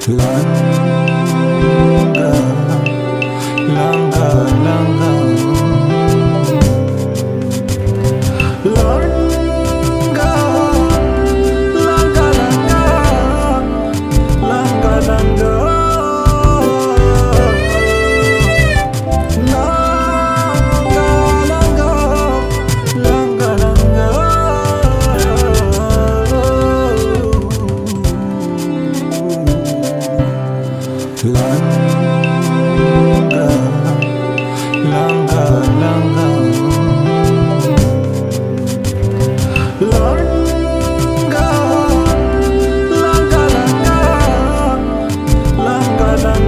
Langa, langa, langa. Langa, langa, langa. Langa, langa. Langa, langa. Langa, langa. Langa, langa, langa. Langa, langa, langa.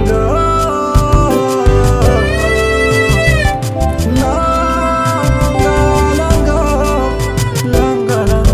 Langa, langa. Langa, langa. Langa, langa.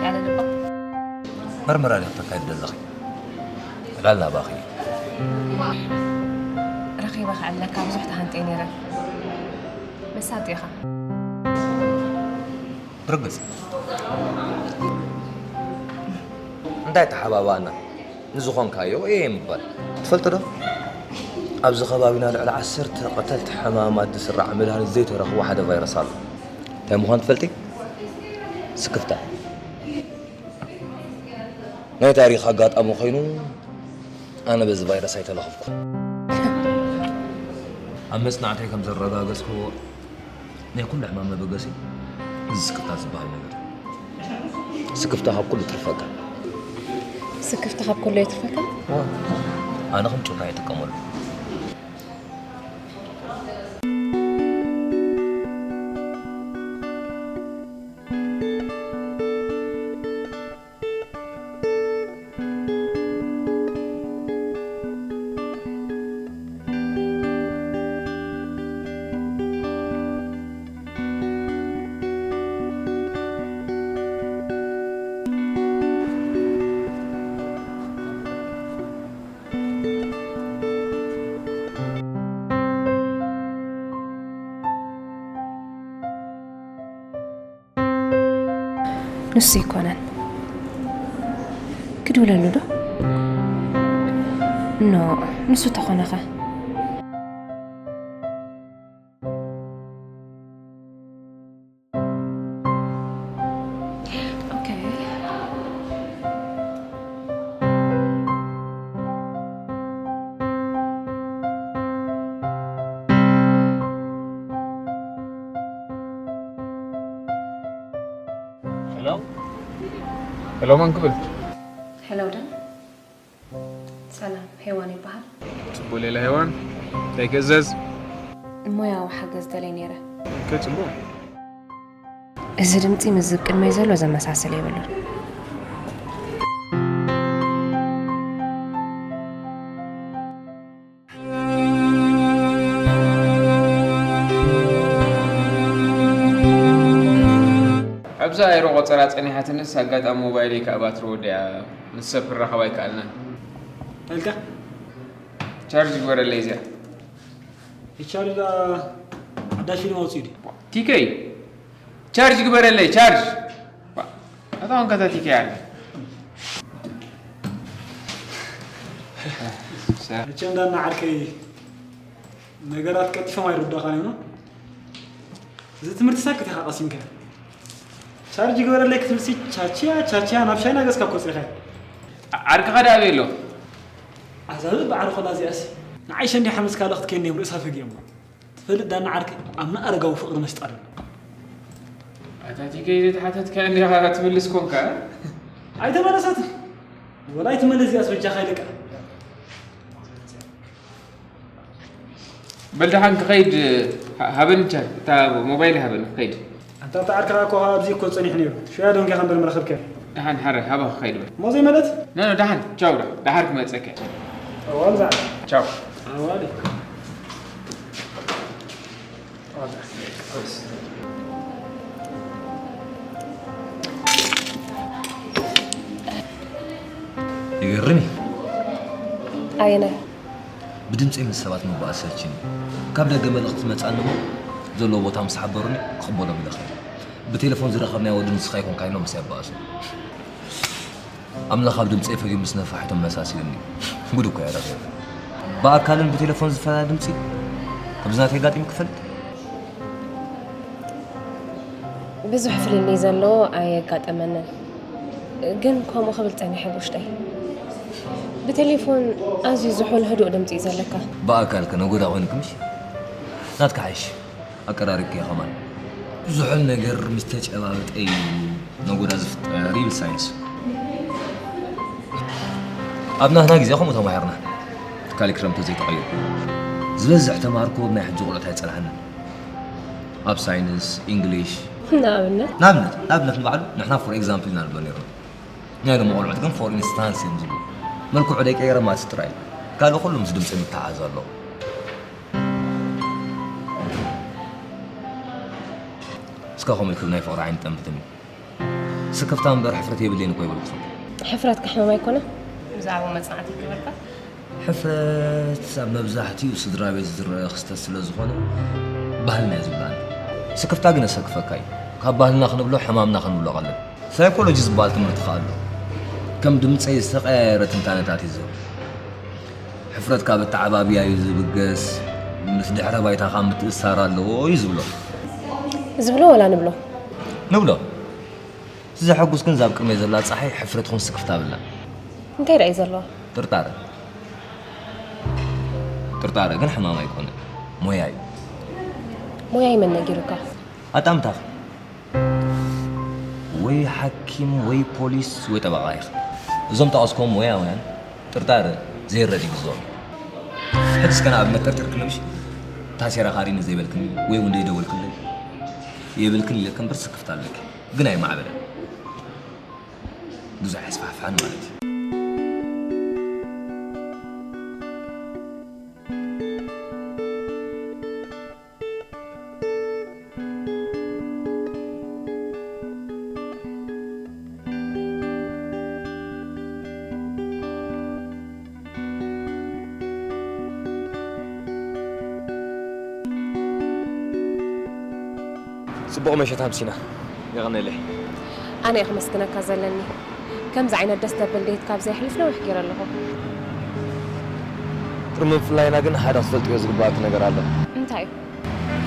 ያለ ልባ መርመራ ዲኺ ተካይዲ ዘለኺ? ዕላል ናባኺ እዩ። ረኺበ ክዕለካ ብዙሕ ተሃንጥየ ነይረ። መሳጢ ኢኻ። ብርግጽ። እንታይ ተሓባባእና? ንዝኾንካዮ እየ ምባል። ትፈልጥ ዶ? ኣብዚ ከባቢና ልዕሊ ዓሰርተ ቀተልቲ ሕማማት ዝስራዕ መድሃኒት ዘይተረኽቦ ሓደ ቫይረስ ኣሎ። እንታይ ምዃኑ ትፈልጢ? ስክፍታ። ናይ ታሪኽ ኣጋጣሚ ኮይኑ፣ ኣነ በዚ ቫይረስ ኣይተለኸፍኩን። ኣብ መጽናዕተይ ከም ዘረጋገጽክዎ፣ ናይ ኩሉ ሕማም መበገሲ እዚ ስክፍታ ዝበሃል ነገር። ስክፍታ ካብ ኩሉ ትርፈካ። ስክፍታ ካብ ኩሉ የትርፈካ? እወ። ኣነ ከም ጾታ ይጥቀመሉ። ንሱ ኣይኮነን። ክድውለሉ ዶ? ኖ፣ ንሱ ተኾነኸ? ኦኬ። ሄሎ። ሄሎ፣ መን ክብል? ሄሎ፣ ዳን። ሰላም፣ ሄዋን ይበሃል። ጽቡቕ ሌላ ሄዋን፣ እንታይ ክእዘዝ? ሞያዊ ሓገዝ ደልየ ነይረ። ኦኬ፣ ጽቡቕ። እዚ ድምጺ ምስዚ ቅድመይ ዘሎ ዘመሳስል የብሉን። ኣብዛ ኣይሮ ቆጸራ ጸኒሓትንስ ኣጋጣሚ ሞባይለይ ከኣ ባትሪ ወዲኣ ምስ ሰብ ክራኸብ ኣይከኣልናን። እንታይ ኢልካ? ቻርጅ ግበረለይ እዚኣ። ይቻርጅ ዳ ሓዳሽ ፊልም ኣውፅኡ ድዩ? ቲከይ ቻርጅ ግበረለይ ቻርጅ። ኣታ ወንከታ ቲከይ ኣለ። መቸም ዳና ዓርከይ ነገራት ቀልጢፎም ኣይርዳኻን እዮም። እዚ ትምህርቲ ሳክት ኢኻ ቀሲምካ። ቻርጅ ግበረለይ ክትብልሲ ቻችያ ቻችያ ናብ ሻይና ገጽካ እኮ ጽሪኻ። ዓርክኻ ደኣ ኣበይ ኣሎ? ኣዛብእ በዓል ኾላ እዚኣሲ ንዓይ ሸንዲሓ ምስ ካልእ ክትከይድ እዮም ርእሳ ፈጊኦሞ። ትፈልጥ ዳና ዓርከይ ኣብ ንኣረጋዊ ፍቕሪ መስጣ ኣሎ። ኣታ ቲከይ ዘይተሓተትካ እንዲኻ ትምልስ ኮንካ? ኣይተመለሰትን። ወላ ኣይትመለስ እዚኣስ በጃኻ ይልቃ። በል ደሓን ክኸይድ ሃ- ሃበኒ ቻ- እታ ሞባይል ሃበኒ ክኸይድ። ኣንታ ተዓርካ እኮ ኣብዚ እኮ ጸኒሕ ነይሩ። ሽያ ዶንጋ ከም በል መረኸብከ። ደሓን ሓረ ሃባ ክኸይድ በል። ሞዘይ ማለት? ኖ ኖ ደሓን ቻው ዳ- ደሓር ክመጸከ። ዋልዛ። ቻው። ኣዋሊ። ይገርም እዩ። ኣየናይ? ብድምፂ ምስ ሰባት ምባኣስ ሰልችኒ። ካብ ደገ መልእኽቲ መፃኒ እሞ ዘለዎ ቦታ ምስ ሓበሩኒ ክቕበሎም ኢለ ኸይደ። ብቴሌፎን ዝረኸብናዮ ወዲ ንስኻ ይኮንካ ኢሎም ምስ የባእሱ። ኣምላኽ ኣብ ድምፂ ፈጊኡ ምስ ነፋሒቶም መሳሲሉኒ። ጉድ እኮ እያ ረኺበ። ብኣካልን ብቴሌፎን ዝፈላለ ድምፂ ከምዚ ናተይ ኣጋጢሙ ክፈልጥ? ብዙሕ ፍልልይ ዘለዎ ኣየጋጠመንን፣ ግን ከምኡ ክብል ጸኒሐ ብውሽጠይ። ብቴሌፎን ኣዝዩ ዝሑል ህዱእ ድምጺ እዩ ዘለካ። ብኣካል ከ ነጎዳ ኮይንክምሽ? ናትካ ሓይሽ ኣቀራሪብክዮ ከማን። ዝሑል ነገር ምስ ተጨባበጠ እዩ ነጎዳ ዝፍጠር ይብል ሳይንስ። ኣብ ናህና ግዜ ከምኡ ተማሂርና። ትካል ክረምቲ ዘይተቐይሩ። ዝበዝሕ ተማሃርኩ ናይ ሕጂ ቆልዑት ኣይጸንሓንን። ኣብ ሳይንስ፣ ኢንግሊሽ። ንኣብነት? ንኣብነት፣ ንኣብነት ንባዕሉ ንሕና ፎር ኤግዛምፕል ኢና ንብሎ ነይርና። ናይ ሎሚ ቆልዑት ግን ፎር ኢንስታንስ እዮም ዝብሉ። መልክዑ ደይቀየረ ማትስ ጥራይ። ካልእ ኩሉ ምስ ድምፂ ምትሓዝ ኣለዎ። እስከ ከምኡ ኢልክሉ ናይ ፍቕሪ ዓይኒ ጠምትኒ። ስክፍታ እምበር ሕፍረት የብለይን እኮ ይበልኩ። ሕፍረት ከሕመም ኣይኮነ? ብዛዕባ መጽናዕቲ ይገበርካ? ሕፍረት ኣብ መብዛሕትኡ ስድራ ቤት ዝረአ ክስተት ስለ ዝኾነ ባህልና እዩ ዝብላኒ። ስክፍታ ግን የሰክፈካ እዩ። ካብ ባህልና ክንብሎ ሕማምና ክንብሎ ቀለል። ሳይኮሎጂ ዝበሃል ትምህርቲ ከኣ ኣሎ። ከም ድምፀይ ዝተቐያየረ ትንታነታት እዩ ዝህብ። ሕፍረት ካብ ኣተዓባብያ እዩ ዝብገስ፣ ምስ ድሕረ ባይታኻ ምትእስሳር ኣለዎ እዩ ዝብሎ። ዝብሎ ወላ ንብሎ? ንብሎ። እቲ ዘሐጉስ ግን እዛ ኣብ ቅድመይ ዘላ ጸሓይ ሕፍረት ትኹን ስክፍታ ኣብላ። እንታይ ደኣ እዩ ዘለዋ? ጥርጣረ። ጥርጣረ ግን ሕማም ኣይኮነን፣ ሞያ እዩ። ሞያይ መን ነጊሩካ? ኣጣምታኺ። ወይ ሓኪም ወይ ፖሊስ ወይ ጠበቓ ኢኺ። እዞም ጠቐስኮም ሞያውያን ጥርጣረ ዘይረድ ይግዝኦም። ሕጂ እስከ ንኣብነት ጠርጢርክኒ ምሽ? ታሴራ ካሪኒ ዘይበልክኒ ወይ እውን ዘይደወልክለይ? የብልክን ኢለኪ እምበር ስክፍታ ኣለኪ። ግን ኣይማዕበለን። ብዙሕ ኣየስፋሕፍሐን ማለት እዩ። ጽቡቕ ምሸት ኣምሲና። የቐንየለይ። ኣነ እየ ከመስግነካ ዘለኒ። ከምዚ ዓይነት ደስ ተብል ዴት ካብ ዘየሕልፍ ነዊሕ ገይረ ኣለኹ። ቅድሚ ምፍላይና ግን ሓደ ክትፈልጥዮ ዝግባኣኪ ነገር ኣሎ። እንታይ እዩ?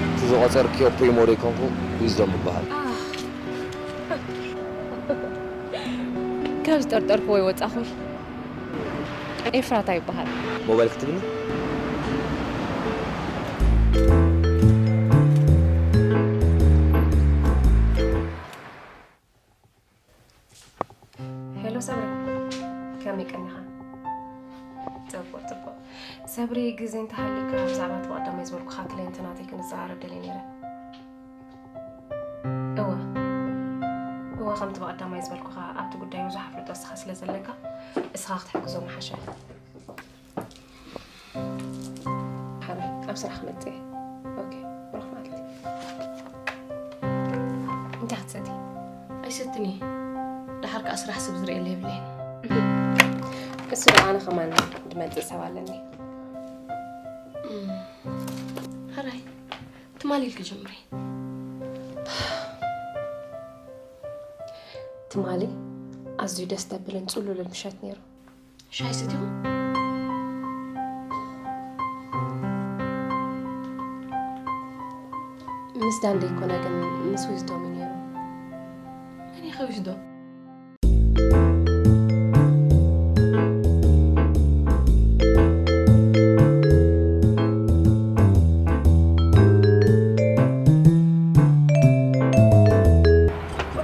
እቲ ዝቖጸርክዮ ፕሪሞ ደይኮንኩ ዊዝዶም እበሃል። ኣህ። ካብ ዝጠርጠርኩዎ ይወጻኹ። ኤፍራታ ይበሃል። ሞባይል ክትብኒ? ሄሎ ሰብሪ፣ ከመይ ቀኒኻ? ጽቡቕ፣ ጽቡቕ። ሰብሪ፣ ግዜ እንተሃልዩካ ብዛዕባ እቲ ብቐዳማይ ዝበልኩኻ ክለይንት ናተይ ክንዘራረብ ደልየ ነይረ። እወ፣ እወ፣ ከምቲ ብቐዳማይ ዝበልኩኻ ኣብቲ ጉዳይ ብዙሕ ኣፍልጦ እስኻ ስለ ዘለካ፣ እስኻ ክትሕግዞ ምሓሸ። ሓራይ፣ ኣብ ስራሕ ክመጽእ እየ። ኦኬ፣ ብሩኽ መዓልቲ። እንታይ ክትሰቲ? ኣይሰትን እየ። ደሓር ከኣ ስራሕ ሰብ ዝርእየለይ የብለይን። እሱ ደኣ ኣነ ከማን ድመጽእ ሰብ ኣለኒ። እም፣ ሕራይ፣ ትማሊ ኢልኪ ጀምሪ። ትማሊ ኣዝዩ ደስ ተብልን ጽሉልን ምሸት ነይሩ። ሻሂ ሰቲኹም? ምስ ዳን ደይኮነ ግን ምስ ዊዝዶም እዩ ነይሩ። መን እዩ ዊዝዶም?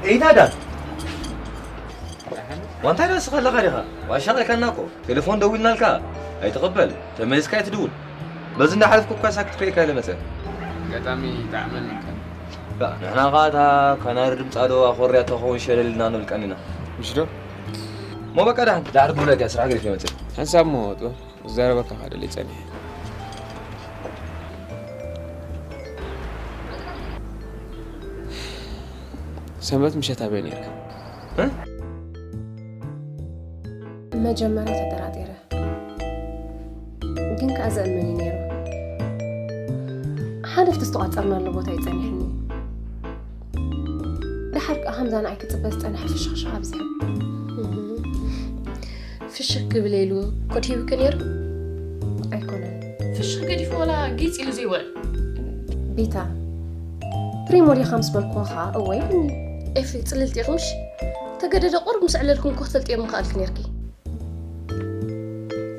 እይታ ዳን ዋንታይ ዳን ስኻ ኣለኻ ዲኻ? ዋሻ ኢልካና እኮ ቴሌፎን ደዊልናልካ ኣይትቕበል ተመሊስካ ኣይትድውል። በዚ እንዳሓለፍኩ እኳ ሳክት ክርእየካ ኢለ መፀ። ኣጋጣሚ ይጥዓመኒ። ንሕና ኸዓ እታ ካናሪ ድምፃ ዶ ኣኾርያ ተኸውን ሸለል ኢልና ንብል ቀኒና። ምሽ ዶ? እሞ በቃ ዳሕን ዳሕር ክብለካ ስራሕ ገዲፈ መፅእ። ሓንሳብ እሞ ወጡ ክዛረበካ ከዓ ደልየ ፀኒሐ። ሰንበት ምሸት ኣበይ ነይርካ? መጀመርያ ተጠራጢረ፣ ግን ከኣ ዘእምን እዩ ነይሩ። ሓለፍቲ ዝተቋጸርናሉ ቦታ እዩ ጸኒሕኒ። ደሓር ከኣ ከምዛ ንዓይ ክጽበ ዝጸንሐ ፍሽኽሽኽ ኣብዚሑ። ፍሽኽ ክብል ኢሉ ኮድ ሂቡኪ ነይሩ? ኣይኮነን። ፍሽኽ ገዲፉ ዋላ ጊጽ ኢሉ ዘይውዕል። ቢታ፣ ፕሪሞ ዲኻ ምስ በልኩኻ ኸኣ እወ ኢሉኒ። ኤፊ፣ ጽልልቲ ኢኺ ምሽ? ተገደደ ቁሩብ ምስ ዕለልኩም እኮ ክትፈልጥዮ ምኽኣልኪ ነይርኪ።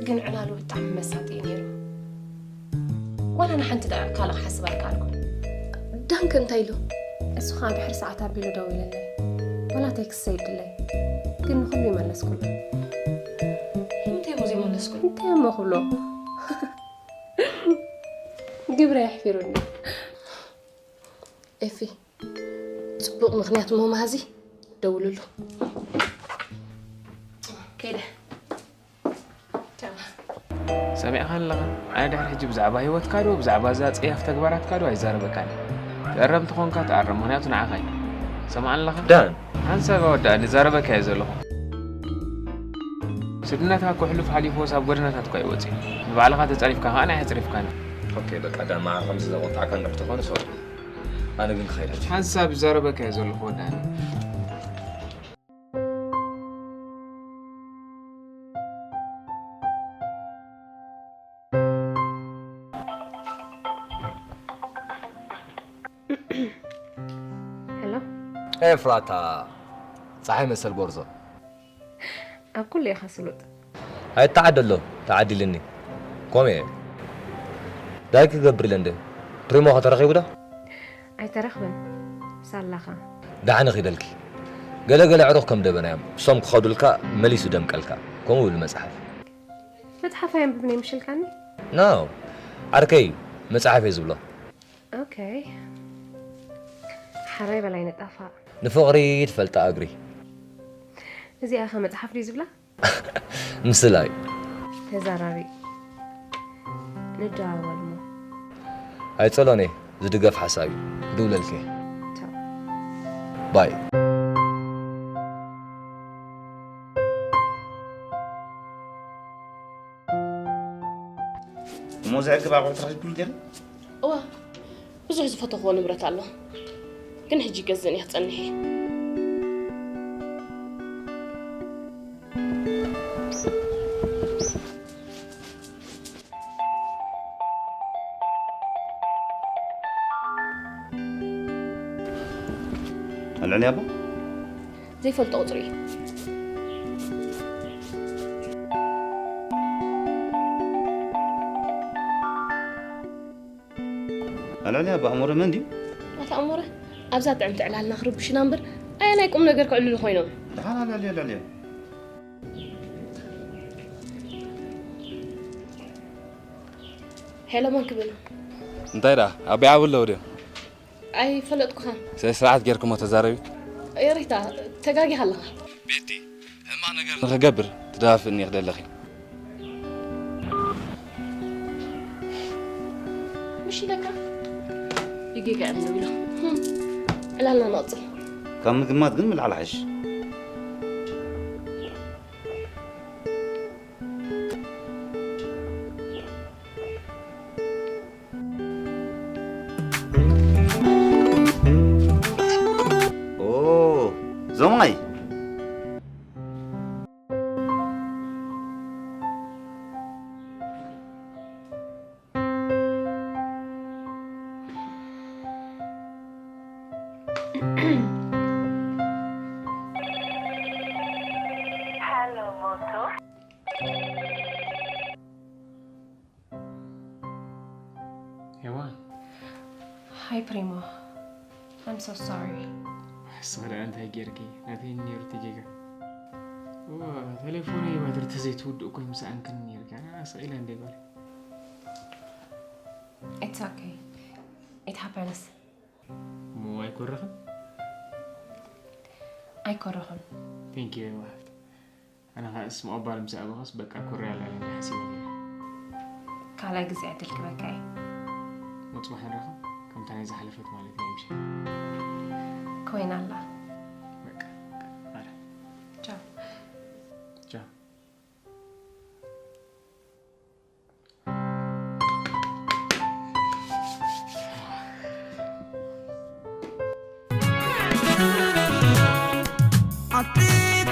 ግን ዕላሉ ብጣዕሚ መሳጢ እዩ ነይሩ። ዋላ ንሓንቲ ደቂቕ ካልእ ክሓስብ ኣይከኣልኩን። ዳንከ እንታይ ኢሉ? እሱ ኸኣ ድሕሪ ሰዓት ኣቢሉ ደዊሉለይ። ዋላ ቴክስት ሰይድለይ። ግን ንኹሉ ይመለስኩሉ። እንታይ እሞ ዘይመለስኩሉ? እንታይ እሞ ክብሎ? ግብረ የሕፊሩኒ። ኤፊ፣ ጽቡቕ ምኽንያት እሞ መሃዚ ደውልሉ። ከይደ። ሰሚዕኻ ኣለኻ? ኣነ ድሕሪ ሕጂ ብዛዕባ ህይወትካ ዶ ብዛዕባ እዛ ጸያፍ ተግባራትካ ዶ ኣይዛረበካን። ትእረም ተኾንካ ተኣረም፣ ምኽንያቱ ንዓኻ እዩ። ሰማዕ ኣለኻ? ዳን። ሓንሳብ ኣወዳእኒ፣ ዛረበካ እየ ዘለኹ። ስድነትካ እኮ ሕሉፍ ሓሊፉ ወሳብ ጎደናታት እኳ ይወጽእ እዩ። ንባዕልኻ ተጸሪፍካ ኸኣ ንዓይ ኣጽሪፍካኒ። ኦኬ በቃ ዳን፣ መዓር ከምዚ ዘቆጣዕካ እንድሕር ተኾነ ሶሪ። ኣነ ግን ክኸይድ ኣለኹ። ሓንሳብ ዛረበካ እየ ዘለኹ ወዳኒ። ሄሎ። ኤፍራታ፣ ጸሓይ መሰል ጎርዞ። ኣብ ኩሉ ኢኻ ስሉጥ። ኣይተዓደሎ፣ ተዓዲልኒ። ኮሜ። ዳይ ክገብር ኢለ እንደ። ፕሪሞ ከተረኺቡ ዶ? ኣይተረኽብን። ሳላኻ። ዳሕነ ኺደልኪ። ገለ ገለ ዕሩኽ ከም ደበና እዮም። እሶም ክኸዱልካ መሊሱ ደምቀልካ። ከምኡ ይብል መጽሓፍ። መጽሓፍ ኣየንብብን እየ ምሽልካኒ? ኖ። ዓርከይ፣ መጽሓፍ እየ ዝብሎ። ኦኬ። ሓራይ በላይ ንጣፋ። ንፍቕሪ ትፈልጣ እግሪ። እዚኣ ኸ መጽሓፍ ድዩ ዝብላ? ምስላ እዩ። ተዛራቢ። ንደዋወል እሞ። ኣይጸሎን እየ። ዝድገፍ ሓሳብ እዩ። ክድውለልኪ እየ። ቻው። ባይ። እሞ ዘዕግብ ኣቑሑት ረኺብኩሉ ገለ? እዋ፣ ብዙሕ ዝፈተኽዎ ንብረት ኣሎ፣ ግን ሕጂ ይገዝእን እየ ክጸንሕ እየ። ኣልዕል ኣቦ። ዘይፈልጦ ቁጽሪ እዩ። ኣልዕል ኣቦ ኣሞረ መን ድዩ? ኣታ ኣሞረ ኣብዛ ጥዕምቲ ዕላልና ክርብሹና እምበር ኣየናይ ቁም ነገር ክዕልሉ ኮይኖም? ደሓን ኣልዕልዮ ኣልዕልዮ። ሄሎ መን ክብል? እንታይ ደኣ ኣቦይ ዓቢ ኣለዉ ድዮም? ኣይፈለጥኩኻን። ስነ ስርዓት ጌርክሞ ተዛረቢ። ሪታ ተጋጊኻ ኣለኻ። ቤቲ ሕማቕ ነገር ንኽገብር ትደፋፍእኒ ኢኺ ዘለኺ። ምሽ ኢለካ ይጌጋ እዮም ዝብሎ። ዕላልና ንቕጽል። ካብ ምግማት ግን ምልዓል ሓይሽ። ኦ ዞማይ። Hello, Moto. ሄዋን። Hi, Primo. I'm so sorry. ስቕ ደኣ እንታይ ጌርኪ? ናተይ ነይሩ እቲ ጌጋ። እዋ፣ ቴሌፎነይ ባትሪ ተዘይትውድእ እኮ ይምስኣንክን ነይርኪ። ኣነ ስቕ ኢለ እንደ ጓል። It's okay. It happens. እሞ ኣይኮረኽን? ኣይኮረኹን። Thank you፣ የዋህ ሓፍቲ። ኣነ ኸኣ ምስ ምቕባል ምስ ኣበኸስ በቃ ኮርያ ኣላ ኢለ ሓሲበ ነይረ። ካልኣይ ግዜ ዕድል ክበካ እየ። እሞ ጽባሕ ንራኸብ፣ ከምታ ናይ ዝሓለፈት ማለት እያ ምሽ። ኮይና ኣላ። በቃ፣ ማረ። ቻው። ቻው። ኣቲ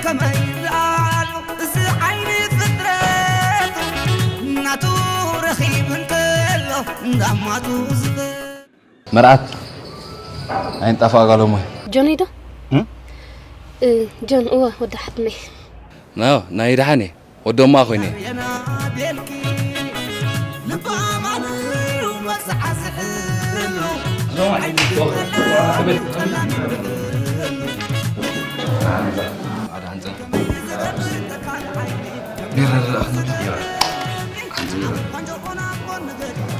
ከመይ ደኣሉ እዚ ዓይኒ ፍጥረት ናቱ ረኺብ እንተሎ እንዳማቱ ዝፈ መርዓት ኣይንጣፋ ጋሎሞ ጆኒ ዶ እም? እ፣ ጆን እወ ወዲ ሓትመይ ናው ናይ ደሓን እየ ወዶማ ኮይነ የና ቤልኪ ልባማን መዝዓዝዕሉ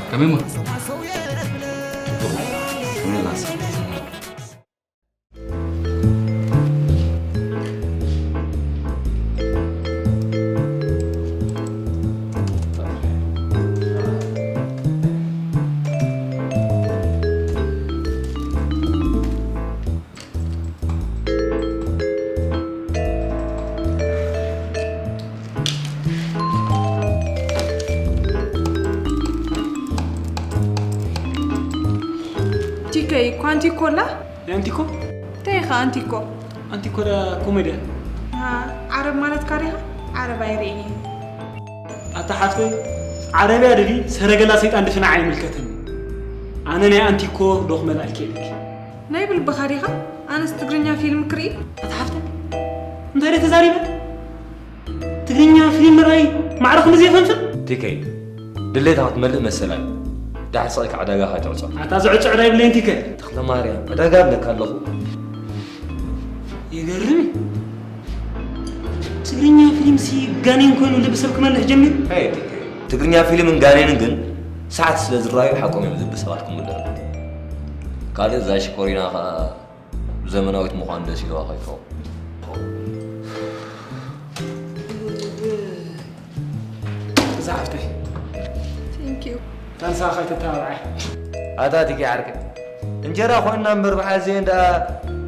ከመይ ሞ ቲከይ እኮ ኣንቲኮ ኣላ። ናይ ኣንቲኮ? እንታይ ኢኻ ኣንቲኮ? ኣንቲኮ ዳ ኮሜድያ። ዓረብ ማለትካ ዲኻ? ዓረብ ኣይርእይን እየ። ኣታ ሓፍተይ፣ ዓረብያ ድዲ ሰረገላ ሰይጣን ድፍናዕ ኣይምልከተኒ። ኣነ ናይ ኣንቲኮ ዶ ክመልኣልኪ ኢለኪ። ናይ ብልብኻ ዲኻ? ኣነስ ትግርኛ ፊልም ክርኢ። ኣታ ሓፍተይ፣ እንታይ ደ ተዛሪበ? ትግርኛ ፊልም ምርኣይ ማዕረ ክንድዚ የፈንፍን? ቲከይ ድሌታ ክትመልእ መሰላ እዩ። ዳሕር ስቕ ኢልካ ዕዳጋኻ ኣይትዕጾ። ኣታ ዝዕጾ ዕዳ የብለይን ቲከ። ተኽለማርያም ዕዳጋ እብለካ ኣለኹ። ይገርም እዩ። ትግርኛ ፊልምሲ ጋኔን ኮይኑ ልቢ ሰብ ክመልሕ ጀሚሩ። ትግርኛ ፊልምን ጋኔንን ግን ሰዓት ስለ ዝረኣዩ ሓቆም እዮም ልቢ ሰባት ክምልሑ። ካልእ እዛ ሽኮሪና ኸኣ ዘመናዊት ምዃን ደስ ኢልዋ ከይትኸውን። እዛ ሓፍተይ Thank you። ታንሳ ከይትተባብዐ። ኣታ ቲኪ ዓርከይ እንጀራ ኮይንና እምበር ብሓዘ እንዳ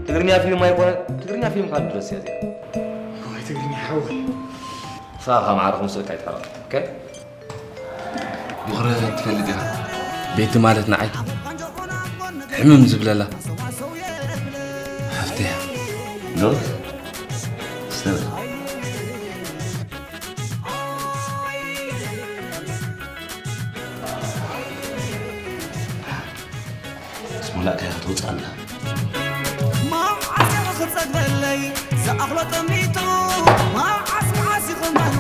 ትግርኛ ፊልም ኣይኮነ ትግርኛ ፊልም ካን ድረስ እያ እዚኣ። ወይ ትግርኛ ሓወይ። ንስኻ ከም ዓርኹ ምስ እካ ኣይትሕረቕ። ኦኬ? ምኽሪ ትፈልጥ ኢኻ። ቤቲ ማለት ንዓይ ሕምም ዝብለላ ሓፍተያ። ሎት ስተበል ስሙላእካ ክትወፅእ ኣለካ። መዓስ ክጸግበለይ ዝኣኽሎ ጠሚቱ መዓስ መዓስ ይኽመኖ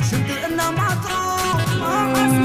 ሽንቲ እናማቱ መዓስ